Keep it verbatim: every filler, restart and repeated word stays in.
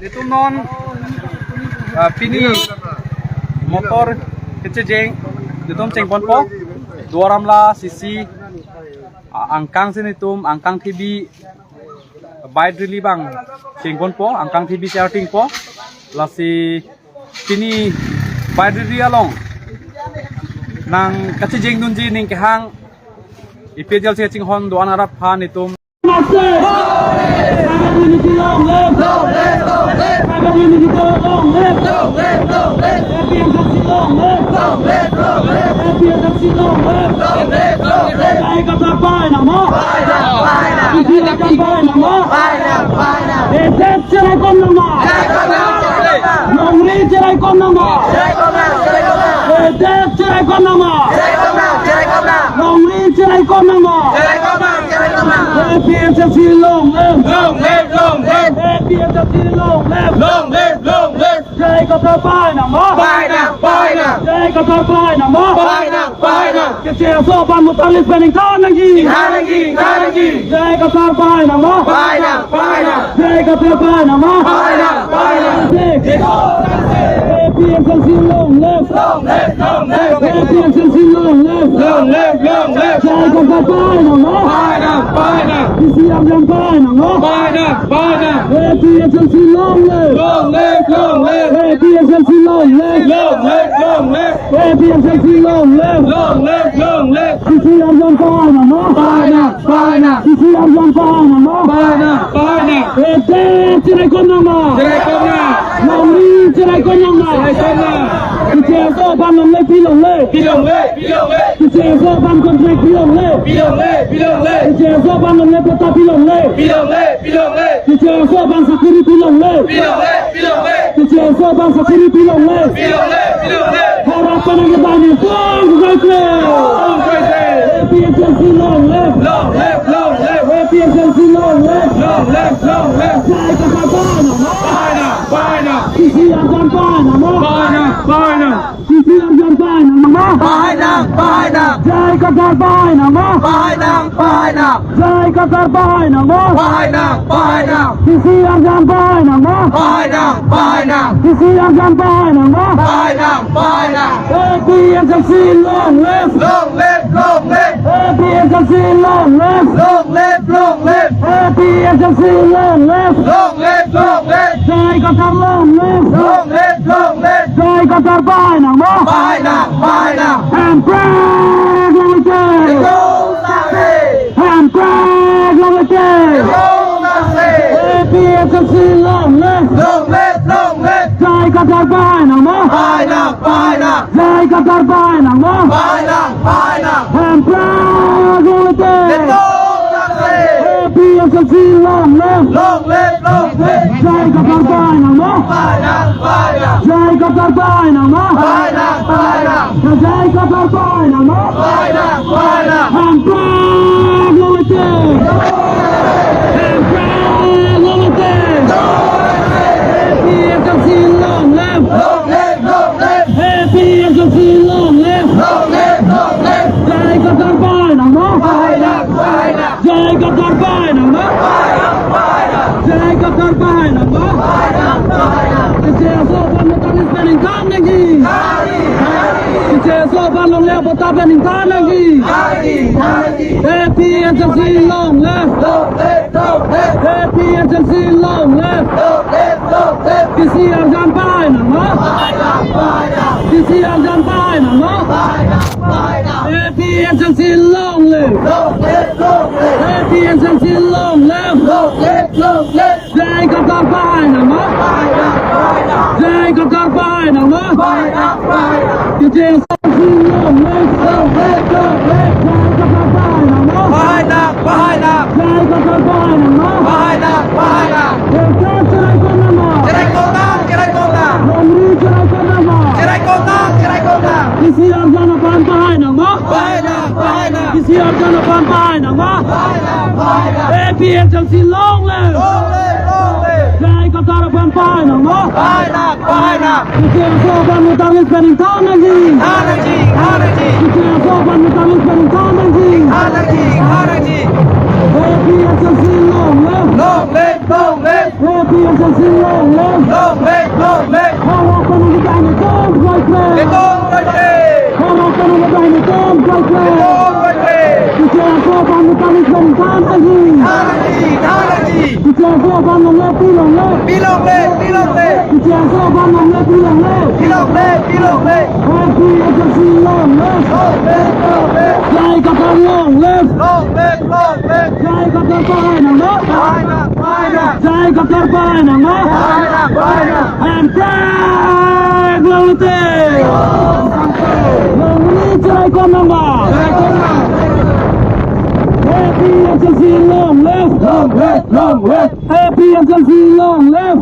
Netum non, ah, pini motor kechejeng netum chengponpo, Duar Amla C C, ah, angkang si netum angkang T B bike rally abang chengponpo, angkang T B si artingpo, lasi pini bike rally along nang kachejengdunji ning kehang A P H L C kachinghon do-an arat aphan netum. Longri cherai kom nangma. Cherai kom nangma. Longri cherai kom nangma. A P H L C long live. Long live, long live. A P H L C long live. Long live, long live. J I Kathar pai nangma. Pai nang, pai nang. J I Kathar pai nangma. Pai nang, pai nang. Kecheng aso aphan motor rally pen ingthan nangji. Ingthan nangji, ingthan nangji. J I Kathar pai nangma. Pai nang, pai nang. J I Kathar pai nangma. Pai nang, pai nang. A P H L C long live. Long live, long live. A P H L C long live. Long live, long live. J I Kathar pai nangma. Pai nang, pai nang. P C arjan pai nangma. Pai nang, pai nang. A P H L C long live. Long live, long live. A P H L C long live. Long live, long live. A P H L C long live. Long live, long live. P C arjan pai nangma. Pai nang, pai nang. P C arjan pai nangma. Pai nang, pai nang. Ede cherai kom nangma. Cherai kom nang. Longri cherai kom nangma. Cherai kom nang. Kecheng aso aphan longle pilongle. Pilongle, pilongle. Kecheng aso aphan contract pilongle. Pilongle, pilongle. Kecheng aso aphan longle patta pilongle. Pilongle, pilongle. Kecheng aso aphan sakuri pilongle. Pilongle, pilongle. Kecheng aso aphan sakuri pilongle. Pilongle, pilongle. Harapan yang kita ini pun sesuai. Pun sesuai. A P H L C long live. Long live, long live. A P H L C long live. Long live, long live. J I Kathar pai nangma. Pai nang, pai nang. P C arjan pai nangma. Pai nang, pai nang. P C arjan pai nangma. Pai nang, pai nang. J I Kathar pai nangma. Pai nang, pai nang. J I Kathar pai nangma. Pai nang, pai nang. P C arjan pai nangma. Pai nang, pai nang. P C arjan pai nangma. Pai nang, pai nang. A P H L C long live. Long live, long live. A P H L C long live. Long live, long live. A P H L C long live. Long live, long live. J I Kathar long live. Long live, long live. J I Kathar pai nangma. Pai nang, pai nang. Hemprek long live. Hemprek long live. A P H L C long live. Long live, long live. J I Kathar pai nangma. Pai nang, pai nang. J I Kathar pai nangma. Pai nang, pai nang. Hemprek long live. A P H L C long live. Long live, long live. J I Kathar pai nangma. Pai nang, pai nang. J I Kathar pai nangma. Pai nang, pai nang. J I Kathar pai nangma. Pai nang, pai nang. Hemprek long live. Hemprek long live. A P H L C long live. Long live, long live. A P H L C long live. Long live, long live. J I Kathar pai nangma. Pai nang, pai nang. J I Kathar pai nangma. Pai nang, pai nang. J I Kathar pai nangma. Pai nang, pai nang. Kecheng aso aphan motor rally pen ingthan nangji. Hari, hari. Kecheng aso aphan longle patta pen ingthan nangji. Hari, hari. A P H L C long live. Long live, long live. A P H L C long live. Long live, long live. P C arjan pai nangma. Pai nang, pai nang. P C arjan pai nangma. Pai nang, pai nang. A P H L C long live. Long live, long live. A P H L C long live. Long live, long live. J I Kathar pai nangma. Pai nang, pai nang. J I Kathar pai nangma. Pai nang, pai nang. Kecheng aso aphan long live. Long live, long live. J I Kathar pai nangma. Pai nang, pai nang. J I Kathar pai nangma. Pai nang, pai nang. Hemprek cherai kom nangma. Cherai kom nang, cherai kom nang. Longri cherai kom nangma. Cherai kom nang, cherai kom nang. P C arjan aphan pai nangma. Pai nang, pai nang. P C arjan aphan pai nangma. Pai nang, pai nang. A P H L C long live. Long live, long live. J I Kathar aphan pai nangma. Pai nang, pai nang. Kecheng aso aphan motor rally pen ingthan nangji. Ingthan nangji, ingthan nangji. Kecheng aso aphan motor rally pen ingthan nangji. Ingthan nangji, ingthan nangji. APHLC long live! Long live, long live! APHLC long live! Long live, long live! Horo kanu kedai netum kroikre! Netum kroikre! Horo kanu kedai netum kroikre! Netum kroikre! Kecheng aso aphan nangpani jongtan tanghi! Tanghi, tanghi! Kecheng aso aphan longle, pi longle! Pi longle, pi longle! Kecheng aso aphan longle, pi longle! Pi longle, pi longle! APHLC long live! Long live, long live! J I Kathar long live! Long live, long live! J I Kathar pahai nangma! Pahai nang, pahai nang! J I Kathar pahai nangma! Pahai nang, pahai nang! Hemprek longle te! Longle cheraikon nangma! Cheraikon nang! APHLC long live! Long live, long live! APHLC long live!